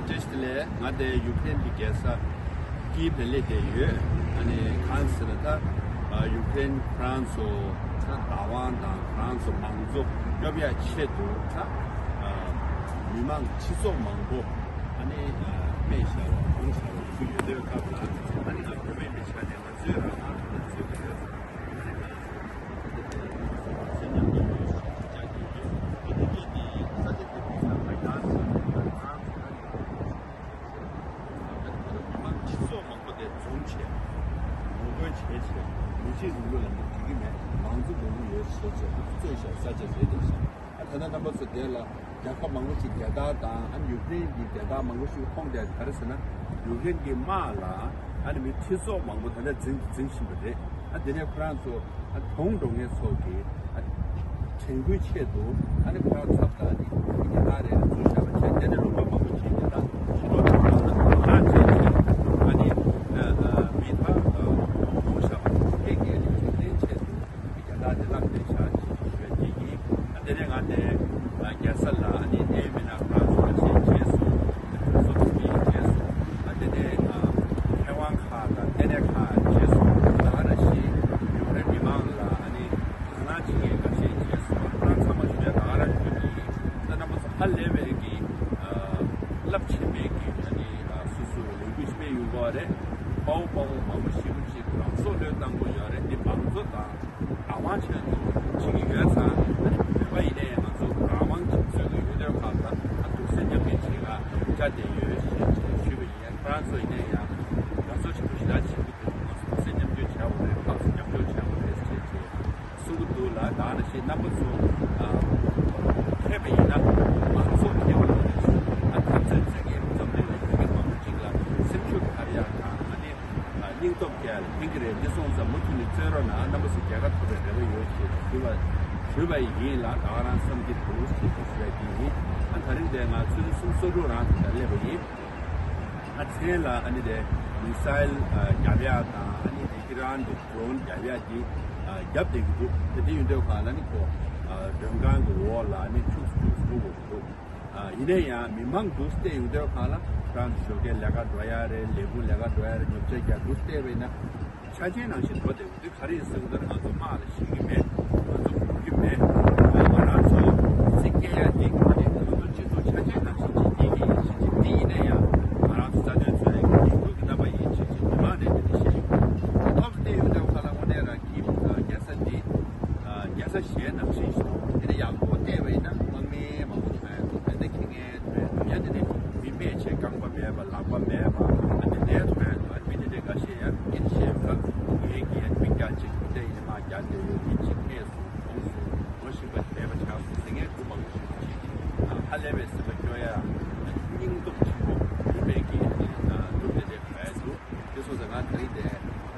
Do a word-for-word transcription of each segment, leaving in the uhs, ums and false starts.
བཀྲ་ཤིས་བདེ་ལེགས། ང་དེ་ཡུཀ་རེན་གྱི་རྒྱལ་ས་ཀིབ་ལ་སླེབས་བསྡད་ཡོད། ཨ་ནི་གང་ཟེར་ན་ད་ཡུཀ་རེན་ཁོ་རང་ཚོ་ད་བདག་དབང་དང་ཁོ་རང་ཚོ་མང་གཙོ་སྐྱོབ་ཡ་ཆེད་དུ་ད་མི་མང་སྤྱི་ཚོགས་མང་པོ་ཨ་ནི་རྨས་བཞག་པ་གོང་བཞག་པ་ཞིག་ཡོད་དུས་སྐབས་ལ་ཨ་ནི་ང་བོད་སྨན་པའི་ཆ་ནས་ང་ཚོས་རང་དབང་ཐོག་ནས་བཟོས་པ་ཡོད། སྤྱི་ཚོགས་མང་པོ་དེ་འཛོམས་བྱས། ངོ་རྒོལ་བྱས་བྱས་མི་གཅིག་རིང་ལུགས་ལ་འགྲིག་གི་མེད། མང་གཙོ་དགོས་ཀྱི་ཡོད་ཟེར་བྱས་རྩོད་བཞག་ས་ཆ་རེད་འདུག་ཟེར། ཨ་ད་ལྟ་རྣམ་པ་ཚོ་དེ་ལ་རྒྱལ་ཁབ་མང་པོ་ཞིག་རྒྱལ་དར་དང་ཨ་ནི་ཡུཀ་རེན་གྱི་རྒྱལ་དར་མང་པོ་ཞིག་མཐོང་བསྡད་ག་རེ་ཟེར་ན། ཡུཀ་རེན་གྱི་དམག་ལ་ཨ་ནི་མི་ཁྲི་ཚོ་མང་པོ་ད་ལྟ་འཛིང་འཛིང་བཞིན་པ་རེད། ཨ་དེ་ནས་ཁོ་རང་ཚོ་ཨ་དོན་འགྲོ་མཁན་ཚོ་གི་ཨ་དྲན་སྐུལ་ཆེད་དུ་ཨ་ནི་ཁོ་རང་ཚབ་ལ་ནི་རྒྱལ་དར་རེ་རེ་བཙུགས་བཞག་པ་བྱས། དེ་ནས་ལུང་པ་མང་པོ་ཞིག་རྒྱལ་དར་ཕྱི་ལོགས་ནས་ཁོ་རང་ཚོ་ལ་བྱས་བྱས་ཨ་ནི་ཨ་ཨ་མི་ད་ཨ་དོན་བཞག་པ་ཕལ་སྐད་ནས་ཚུར་ལེན་ཆེད་དུ། རྒྱལ་དར་དེ་ལག་ལེན་བྱ་ཆེད་ཞུ་ཡ་དེ་ཡིན། ཨ་དེ་ནས་ང་དེ་རྒྱལ་ས་ལ་ཨ་ནི་གནད་ཡོད་མི་སྣ་ཁག་ཚོ་ཞིག་མཇལ་སོང་། གྲོས་ཚོགས་འཐུས་མི་མཇལ་སོང་། ཨ་དེ་ནས་མཁས་དབང་ཁག་དང་ལྟེ་གནས་ཁག་མཇལ་སོང་། ད་ག་ནང་བཞིན་ཡུཀ་རེན་མི་མང་ལ་ཨ་ནི་དང་བླངས་བྱེད་མཁན་འགའ་ཤས་མཇལ་སོང་། ཁོ་རང་ཚང་མ་ཞུ་ཡ་ད་ག་རང་ཞུ་གི་ཡིན། ད་རྣམ་པ་ཚོ་ཧ་ལས་པའི་གི་རླབས་ཆེན་པའི་གི་ཨ་ནི་སོ་སོའི་ལས་འགུལ་ཞིག་སྤེལ་ཡོང་གི་ཡོད་རེད། དཔའ་བོ་དཔའ་མོ་མང་པོ་ཞེ་པོ་ཅིག་རང་སྲོག་བློས་བཏང་གི་ཡོད་རེད། འདི་མང་གཙོ་དང་། བདག་དབང་ཆེད་དུ་བྱེད་ཀྱི་ཡོད་ཙང་ཨ་ནི་བོད་པ་ཡིན་ན་ཡང་ང་ཚོ་རང་དབང་ཆེད་རྩོད་ཀྱི་ཡོད་དུས་ཁག་ལ་ཨ་གདུང་སེམས་མཉམ་སྐྱེད་བྱེད་ག་བཅར་བསྡད་ཡོད་ཞེས་ཞུས་པ་ཡིན། ཁོ་རང་ཚོ་ཡིན་ན་ཡང་རྒྱ་མཚོ་ཆེན་པོ་ཞེ་དྲག་ཆེན་པོ་འདུག་ང་ཚོ་གདུང་སེམས་མཉམ་སྐྱེད་བྱ་དགོས་རེད། ཁག་སུ་རྒྱབ་སྐྱོར་བྱ་དགོས་རེད་ཅེས་ཅེས་གསུང་གི་འདུག་ལ། ད་ནང་བཞིན་རྣམ་པ་ཚོ་མཁས་པ་ཡིན་ན་མང་ཚོགས་མཁས་པ་ལ་ཨ་འཐབ་རྩོད་རྩོད་མཁན་འཛམ་གླིང་ལ་ཡོད་མཁན་མང་པོ་ཅིག་ལ་སེམས་ཤུགས་འཕར་ཡག་དང་ཨ་ནི། སྙིང་སྟོབས་སྐྱེ་ལ་ཕན་གྱི་རེད། འདི་སོང་ཙང་མུ་མཐུད་ནས་རྩོད་རོགས་གནང་། རྣམ་པ་ཚོ་རྒྱལ་ཁ་ཐོབ་པའི་རེ་བ་ཡོད་ཅེས་ཞུས་པ་ཞུས་པ་ཡིན་ལ། ད་ག་རང་བསམ་གྱི་འདུག་ཅེས་ཞུ་ཡ་གི་ཡིན། ཨ་ད་རིང་དེ་ང་ཚོའི་གསུམ་སོ་དྲུག་རང་དེ་ལ་སླེབས་པ་ཡིན། ཨ་མཚན་ལ་ཨ་ནི་དེ་མི་སའིལ་རྒྱབ་ཡག་དང་ཨ་ནི་དེ་ཨི་རན་གྱི་ཌོ་རོན་རྒྱབ་ཡག་གི་རྒྱབ་བསྡད་ཀྱི་འདུག་དེ་དེ་ཡིན་དུས་གང་ལ་ནི་ཁོ་མགྲོན་ཁང་གི་འོག་ལ་ནི་ཁྱུག་ཁྱུག་འགྲོ་དགོས་ཀྱི་འདུག་ཡིན་ན་ཡང་མི་མང་འདུ་བསྡད་ཡོང་དུས་གང་ལ་རང་གི་ཞོགས་ཀའི་ལས་ཀ་འགྲོ་ཡ་རེད། ལས་ཁུངས་ལས་ཀ་འགྲོ་ཡ་རེད། ཉོ་ཆ་རྒྱག་འདུ་བསྡད་པ་ཡིན་ན་ཆ་རྐྱེན་ནང་བཞིན་འགྲོ་བསྡད་ཡོང་དུས་ག་རེ་ཡིན་ཟེར་བ་ལ་ང་ཚོ་དམག་ལ་ཤི་གི་མེད། ང་ཚོ་འབུད་གི་མེད། ང་རང་ཚོ་ཚིག་སྐད་ཡ་དེ་ག་རེ་ང་ཚོ་སྤྱི་ཚོགས་ཆ་རྐྱེན་ནང་བཞིན་ཅིག་སྐྱེལ་གི་ཡིན་ཞེས་ཅིག་འདི་ཡིན་ན་ཡང་ང་རང་ཚོ་རྩ་དོན་འཚོལ་ཡ་གི་ལས་འགུལ་གྱི་རྣམ་པ་ཡིན་ཞེས་ཅིག་མི་མང་རེད་དེ་འདི་བཤད་ཡོང་དུས་ཐོབ་བསྡད་ཡོང་དུས་གང་ལ་དངོས་གནས་རང་གི་རྒྱལ་ས་འདི། རྒྱལ་ས་གཞན་ནང་བཞིན་ཞིག་དེ་ནས་ཡག་པོ་བལྟས་པ་ཡིན་ན་དམག་མི་མང་པོ་ཐོན་ཡ་འདུག་དེ་འདྲ་ཁེ་ངན་ཐོན་ཡ་འདུག་ཡ་དེ་ནས་མི་རྨས་ཆེ་རྐང་པ་མེད་པ་ལག་པ་མེད་པ་ཨ་དེ་འདྲ་ཐོན་ཡ་འདུག་མི་དེ་འདྲ་འགའ་ཤས་ཡ་སྐད་ཆ་བཤད་ཡོད་ཁ་ངའི་རྒན་མི་སྐྱ་གཅིག་དེ་འདྲ་ཡིན་ན་མ་རྒྱ་དེ་ཡོད་མི་གཅིག་རྨས་སོང་གྲོངས་སོང་ལོ་ཤི་བ་མེད་པ་ཆགས་སོང་ཟེར་མཁན་དགུ་མང་པོ་ཞིག་གཅིག་ཧ་ལས་པའི་སེམས་པ་སྐྱོ་ཡ་སྙིང་སྟོབས་ཆེན་པོ་ཡོད་པའི་གི་གྲུབ་དེ་འདྲ་ག་ཡ་འདུག་དེ་སོང་ཙང་ང་དེ་རིང་དེ་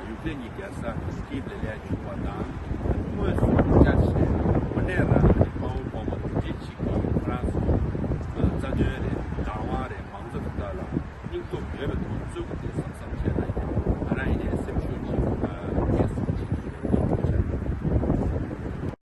ཡུཀ་རེན་གྱི་རྒྱལ་ས་ཀིབ་ལ་སླེབས་བྱུང་བ་དང་དངོས་སུ་བཅར་བྱས་དངོས་གནས་རང་